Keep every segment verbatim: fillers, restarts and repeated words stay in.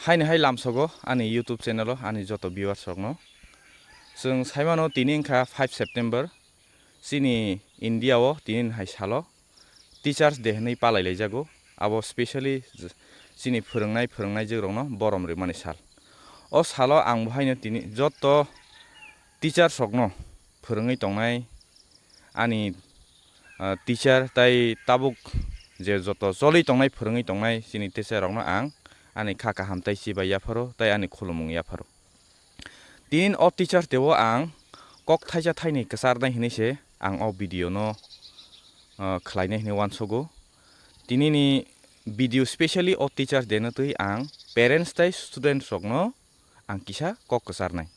Haini hai lamsogo ani YouTube channel o ani joto viewers rokno. Chwng saimano tini wngkha five September, chini India o tini hai salo Teachers Day hinwi palai laijago. Abo specially chini phwrwngnai phwrwngnai jwk rokno borom rwmani sal. O salo ang bo haino tini joto teachers rokno phwrwngwi tongnai ani, ah, teacher tai tabuk je joto choli tongnai, phwrwngwi tongnai chini teacher rokno ang ani kha kaham tai chibai yapharo tai ani khulumung yapharo. Tini o Teachers Day o ang kok thaisa thaini kwcharnai hinwi se ang o video no, ah, khlainai hinwi uansugo. Tini ni video specially o Teachers Day no twi ang parents tai students rokno ang kisa kok kwcharnai.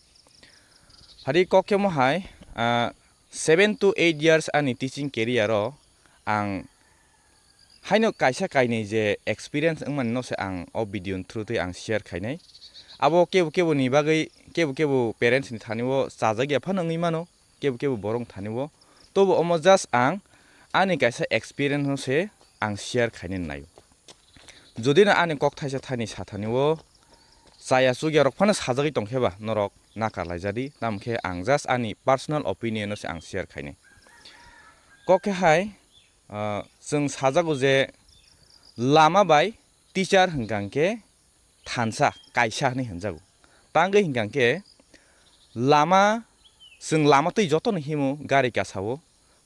Hadi kok khe mohai, ah, seven to eight years ani teaching career o ang haino kaisa kainwi je experience wngmani no se ang o video ni through twi ang share khainai. Abo kebo kebo ni bagwi kebo kebo parents ni thani o chajak ya phano wngwi mano, kebo kebo borok ni thani o. Tobo omo just ang ani kaisa experience no se ang share khainani naio. Jodi no ani kok thaisa thaini sathani o chaya chukya rok phano sajagwi tongkhe ba norok nakar laijadi, tamo khe ang just ani personal opinion no se ang share khainai. Kok khe hai, ah, chwng sajago je lama bai teacher hwnkha hwnkhe thansa kaisa hinwi hwnjago. Tangwi hwnkha hwnkhe lama, chwng lama twi jotono himo gari kasao,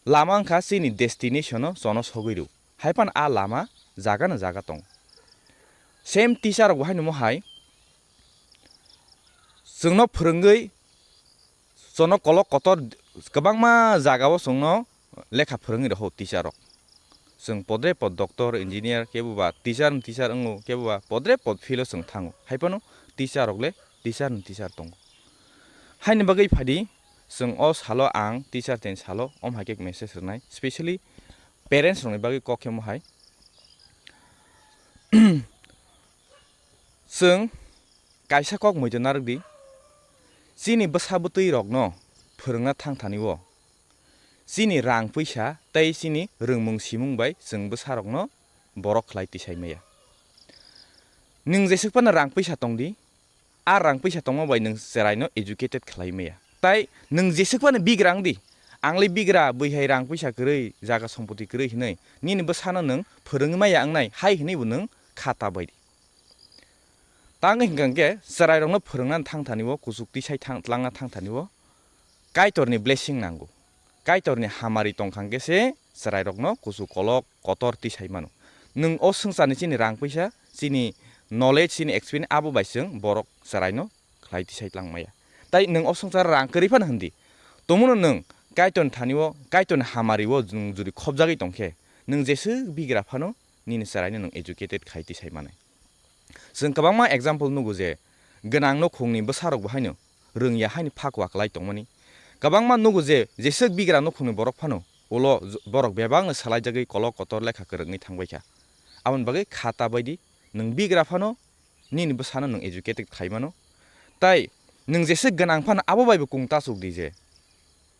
lama wngkha chini destination o chono sogwi rw. Hai phano a lama jaga no jaga tongo. Same teacher rok bo haino mohai chwngno phwrwngwi chono kolok kotor kwbangma jagao chwngno lekha phwrwngwi rw teacher rok. Chwng podre pod doctor, engineer, kebo ba teacher ni teacher wngo, kebo ba podre pod field o chwng thango. Hai phano teacher rok le teacher ni teacher tongo. Haini bagwi phadi chwng o salo ang teacher day ni salo om hai khe message rwnai, specially parents rokni bagwi kok khe mohai. Chwng kaisa kok muitu narwk di, chini bwsa bwtwi rokno phwrwngna thang thani o chini rang puisa tei chini rwngmung simung bai chwng bwsa rokno borok khlai tisai maya. Nwng jeswk phano rang puisa tong di, a rang puisa tongma bai nwng chwraino educated khlai maya. Tai nwng jeswk phano bigra wng di, ang le bigra, bui hai rang puisa kwrwi, jaga sompoti kwrwi hinwi nini bwsano nwng phwrwngwi maya wngnai hai hinwi bo nwng kha ta bai di. Tang hwnkha hwnkhe chwrairokno phwrwngna thang thani o, kuchuk tisai thang, tlangna thang thani o, Kaitorni blessing nango. Kaitorni hamari tongkha hwnkhe se chwrairokno kuchuk kolok kotor tisai mano. Nwng o swngcharni chini rang puisa, chini knowledge, chini experience abo bai chwng borok chwraino khlai tisai tlang maya. Tai nwng o swngchar rang kwrwi phano hwn di. Tomono nwng Kaitorni thani o, Kaitorni hamari o nwng jodi khopjagwi tong khe, nwng jeswk bigra phano nini chwraino nwng educated khai tisai manai. Chwng kwbangma example nugo je gwnang nukhungni bwsarok bo haino rwngya haino phak wa kwlai tongmani. Kwbangma nugo je jeswk bigra nukhungni borok phano ulo j-, borok bebakno salaijagwi kolok kotor lekha kwrwngwi thangbaikha. Aboni bagwi kha ta bai di, nwng bigra phano nini bwsano nwng educated khai mano. Tai nwng jeswk gwnang phano abo bai bo kung ta chuk di je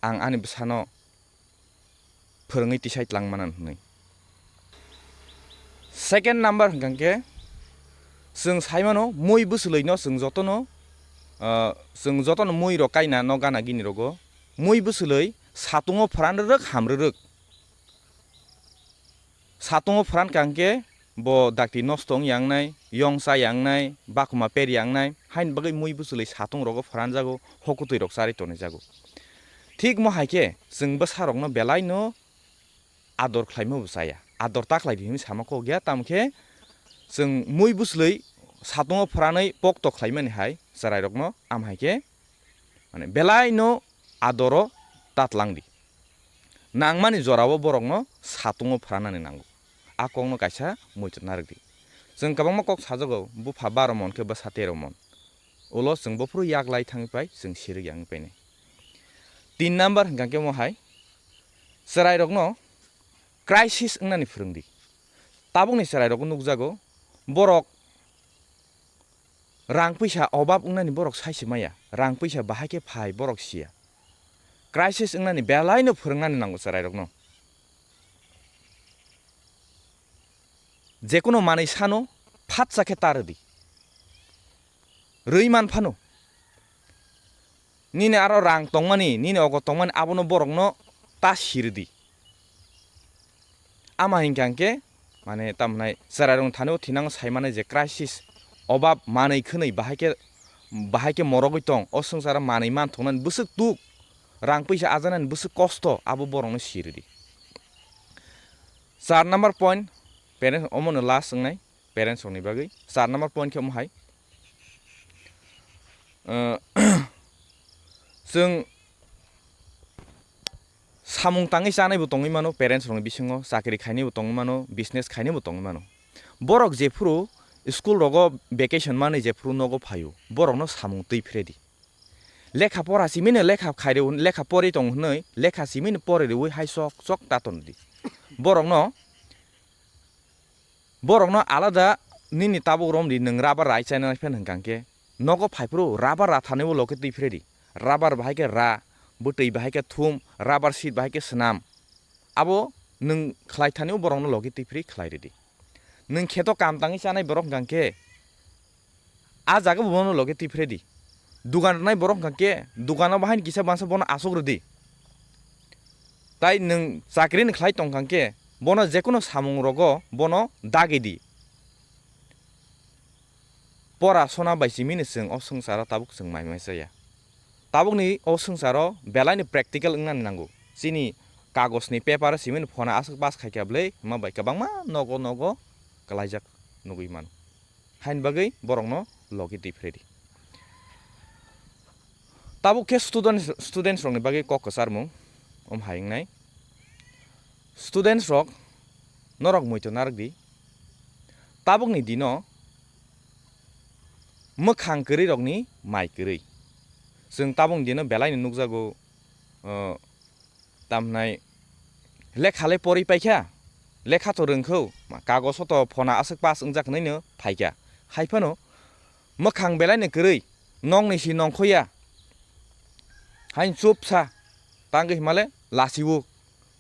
ang ani bwsano phwrwngwi tisai tlang mana hwnwi. Second number hwnkha khe chwng sai mano mui bwswlwino chwng jotono, ah, chwng jotono mui rok kaina no gana gini rogo. Mui bwswlwi satungo phwran rwrwk ham rwrwk. Satungo phwran kha hwnkhe bo dakti nosto wngya wngnai, yong chaya wngnai, bakhuma perya wngnai, haini bagwi mui bwswlwi satung rogo phwranjago, hokutwi rok charwi tonijago. Thik mo hai khe chwng bwsa rokno belai no ador khlaima bo chaya, ador ta khlai di hinwi sama kok ya, tamo khe chwng mui bwswlwi satungo phwranwi pokto khlaimani hai chwrai rokno, am hai khe mane belai no adoro ta tlang di. Nangmani jorao borokno satungo phwranani nango. A kokno kaisa muitu narwk di. Chwng kwbangma kok sajago, bupha baro mon khe bwsa tero mon. Ulo chwng bophuru yak lai thangwi pai, chwng sirwk yang painai. Tin number hwnkha khe mo hai, chwrairokno crisis wngnani phwrwng di. Tabukni chwrairokno nukjago, borok rang puisa obab wngnani borok sai se maya, rang puisa bahai khe phai borok siya. Crisis wngnani belai no phwrwngnani nango chwrairokno. Jekono manwi sano phatsa khe ta rwdi. rwi man phano. Nini aro rang tongmani, nini ogo tongmani, abono borokno ta sirdi. Ama hinkha hinkhe, mane, tamhinai chwrairokni thani o thinango sai mane je crisis, obab manwi khwnwi bahai khe, bahai khe morogwi tong, o swngcharo manwi man thoknani bwswk tuk, rang puisa ajanani bwswk kosto, abo borokno sirdi. Char number point, parents, omono last wngnai, parents rokni bagwi. Char number point khe omo hai, uh, chwng samung tangwi chanaibo tongwi mano, parents rokni bisingo chakri khainaibo tongwi mano, business khainaibo tongwi mano. Borok jephuru school rogo vacation manwi jephuru nogo phaio, borokno samung twi phredi. Lekha pora simino lekha khairw, lekha pori tong hwnwi, lekha simino pori rwui hai sok sok ta tonodi. Borokno, borokno alada nini tabuk romdi, nwng rubber rai chaina phen hwnkha khe, nogo phaiphuru rubber ra thani o logi twi phredi. Rubber bahai khe ra, bwtwi bahai khe thum, rubber sheet bahai khe swnam. Abo nwng khlai thani o borokno logi twi phri khlai rwdi. Nwng kheto kam tangwi chanai borok hwnkha khe, a jaga bo bono logi twi phredi. Dugan rwnai borok hwnkha khe, dugano bahai ni kisa bansa bono asuk rwdi. Tai nwng chakri ni khlai tong kha khe, bono jekono samung rogo bono dagi di. Pora sona bai simi ni chwng o swngcharo tabuk chwng mai mai chaya. Tabukni o swngcharo belai ni practical wngnani nango. Chini kagos ni paper simi ni phone aswk pass khai kha bwlai, hwnma bai kwbangma nogo nogo kwlaijak nugui mano. Haini bagwi borokno logi twi phredi. Tabuk khe students, students rokni bagwi kok kwcharmung, om hai wngnai. Students rok, norok muitu narwk di. Tabukni dino mwkhang kwrwi rokni mai kwrwi. Chwng tabukni dino belai no nukjago, o, tamhnai lekha le pori paikha, lekha to rwngkho, kagoso to phona aswk pass wngjak hwnwi no phaikha. Haiphano mwkhang belai no kwrwi, nokni si nongkhoya. Hain chup sa, tangwi himale lasiwo,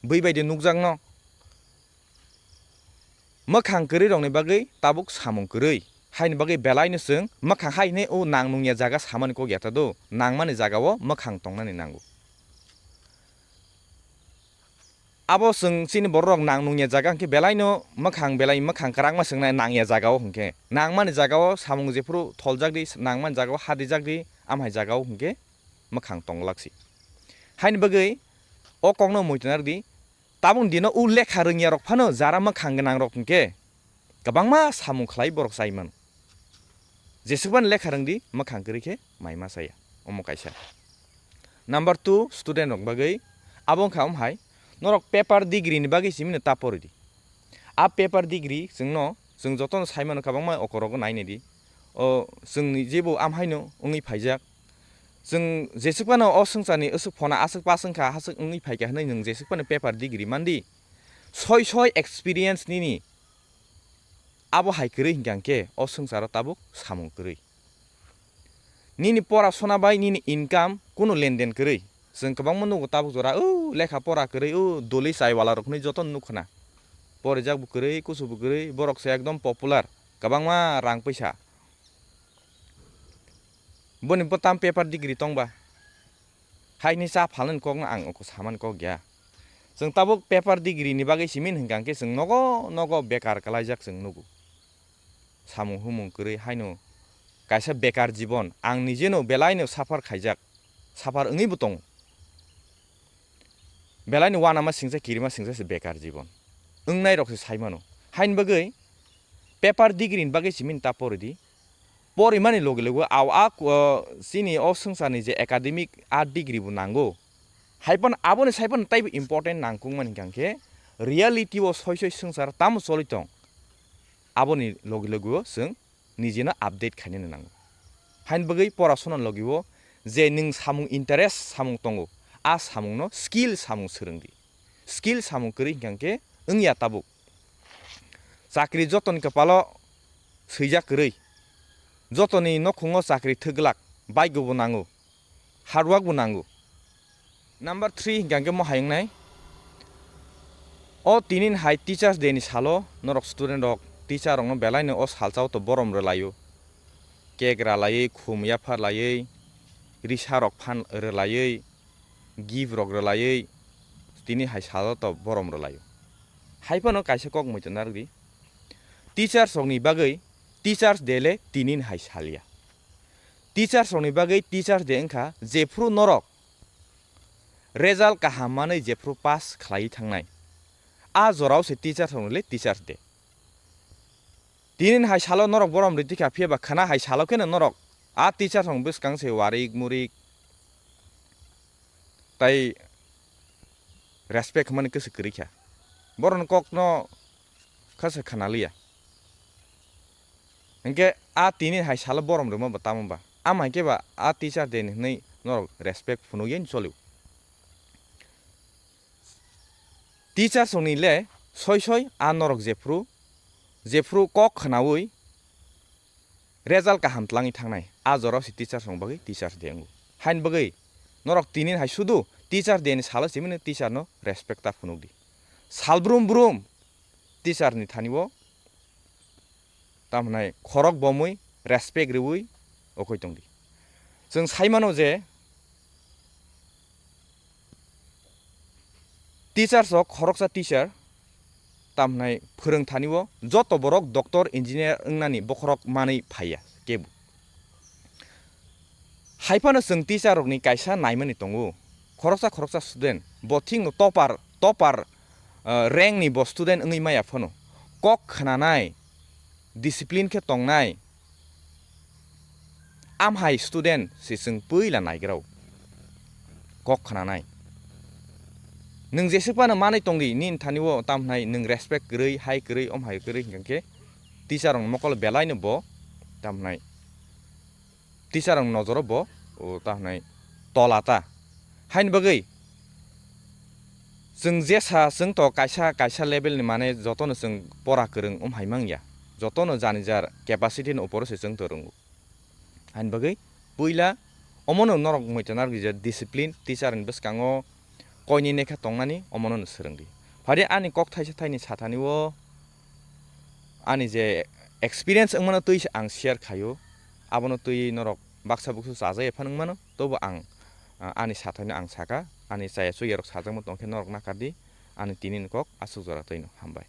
bui bai de nukjakno. Mwkhang kwrwi rokni bagwi tabuk samung kwrwi, haini bagwi belai no chwng mwkhang hai hwnwi o nang nungya jaga samani kok ya ta do, nangmani jaga o mwkhang tongnani nango. Abo chwng chini borok rok nang nungya jaga hwnkhe belai no mwkhang, belai mwkhang kwrakma chwng nai nangya jaga o hwnkhe. Nangmani jaga o samung jephuru tholjak di, nangmani jaga o hadijak di, amhai jaga o hwnkhe mwkhang tonglaksi. Haini bagwi o kokno muitu narwk di, tabuk dino o lekha rwngya rok phano jara mwkhang gwnang rok hwnkhe kwbangma samung khlai borok chai mano. Jeswkmani lekha rwngdi, mwkhang kwrwi khe mai ma chaya. Omo kaisa. Number two, student rok bagwi abo wngkha omo hai, norok paper degree ni bagwi simi no ta pori di. A paper degree chwngno, chwng jotono sai mano kwbangma okorogo nai nai di. O chwngni jebo amhaino wngwi phaijak. Chwng jeswk phano o swngcharni aswk phona aswk pass wngkha, aswk wngwi phaikha hwnwi nwng jeswk phano paper degree mandi. Soi soi experience nini. Abo hai kwrwi hinkha khe o swngcharo tabuk samung kwrwi. Nini pora sona bai nini income kunu lenden kwrwi. Chwng kwbangma nugo tabuk jora, o lekha pora kwrwi, o doli chai wala rok hwnwi jotono nuk khna. Porijak bo kwrwi, kusu bo kwrwi, borok se ekdom popular. Kwbangma rang puisa. Boni bo tam paper degree tong ba? Haini cha phalnani kokno ang oko samani kok ya. Chwng tabuk paper degree ni bagwi simi hinkha khe chwng nogo nogo bekar kwlaijak chwng nugo. Samung humung kwrwi haino kaisa bekar jibon, ang nijeno belaino suffer khaijak, suffer wngwi bo tongo. Belaino uanama singsa kirima singsa se bekar jibon. Wngnai rok se sai mano. Haini bagwi paper degree ni bagwi simi ta pori di. Porimani loge loge au a, o, chini o swngcharni je academic a degree bo nango. Haiphano aboni saiphano taibo important nangkukmani hinkha khe reality o soi soi swngchar tamo choli tong. Aboni loge loge o chwng nijeno update khainani nango. Haini bagwi porasona logi o je nwng samung interest samung tongo, a samungno skill samung swrwngdi. Skill samung kwrwi hinkha khe wngya tabuk. Chakri jotoni kwpalo swijak kwrwi. Jotoni nokhungo chakri thwglak, baigo bo nango. Hard work bo nango. Number three hinkha khe mo hai wngnai. O tinin hai Teachers Day ni salo norok student rok teacher rokno belai no o salsa o to borom rwlaio. cake ralaiwi, khum yaphar laiwi, risa rok phan rwlaiwi, gift rok rwlaiwi, tini hai salo to borom rwlaio. Hai phano kaisa kok muitu narwkdi. Teachers rokni bagwi Teachers Day le tini ni hai sal ya. Teachers rokni bagwi Teachers Day wngkha jephru norok result kaham manwi jephru pass khlaiwi thangnai. A jorao se teachers rokni le Teachers Day. Tini ni hai salo norok borom rwtwi kha, phiya ba khwna hai salo kheno norok a teachers rok bwskang se warik murik tai respect hwnmani kwswk kwrwi kha. Borokni kokno kha se khna liya. Hinkhe a tini hai salo borom rwma ba tamo ba? Ama hinkhe ba a Teachers Day ni hwnwi norok respect phunuk ya ni cholio. Teachers rokni le soi soi a norok jephru, jephru kok khnaui result kaham tlangwi thangnai, a jorao se teachers rok bagwi Teachers Day wngo. Haini bagwi norok tini hai sudu Teachers Day ni salo simi no teacher no respect ta phunuk di. Sal brum brum teacher ni thani o tamo hwnai khorok bomwi respect rwui okoi tongdi. Chwng sai mano je teachers rok khoroksa teacher tamo hwnai phwrwng thani o joto borok doctor, engineer wngnani bokhorok manwi phaiya kebo. Hai phano chwng teacher rokni kaisa naimani tongo, khoroksa khoroksa student bo thikno topper, topper, ah, rank ni bo student wngwi maya phano kok khnanai, discipline khe tongnai, amhai student se chwng puila naigrao kok khnanai. Nwng jeswk phano manwi tongdi nini thani o, tamo hwnai nwng respect kwrwi, hai kwrwi, om hai kwrwi hinkhe teacher rokni mokol belai no bo tamo hwnai teacher rokni nojoro bo, o, ta hwnai tola ta. Haini bagwi chwng jesa chwng to kaisa kaisa level ni mane jotono chwng pora kwrwng wng hai mangya. Jotono jani jar capacity ni uporo se chwng to rwngo. Haini bagwi puila omono norok muitu narwkdi je discipline teacher ni bwskango koinwi nekha tongnani omono no swrwngdi. Phadi ani kok thaisa thaini sathani o ani je experience wngmano twi se ang share khaio, abono twi norok baksa buksu chajak ya phano wngmano, tobo ang, ah, ani sathaino ang saka, ani chaya chuya rok sajakma tongkhe norok nakardi, ani tini ni kok aswk jora twino. Hambai.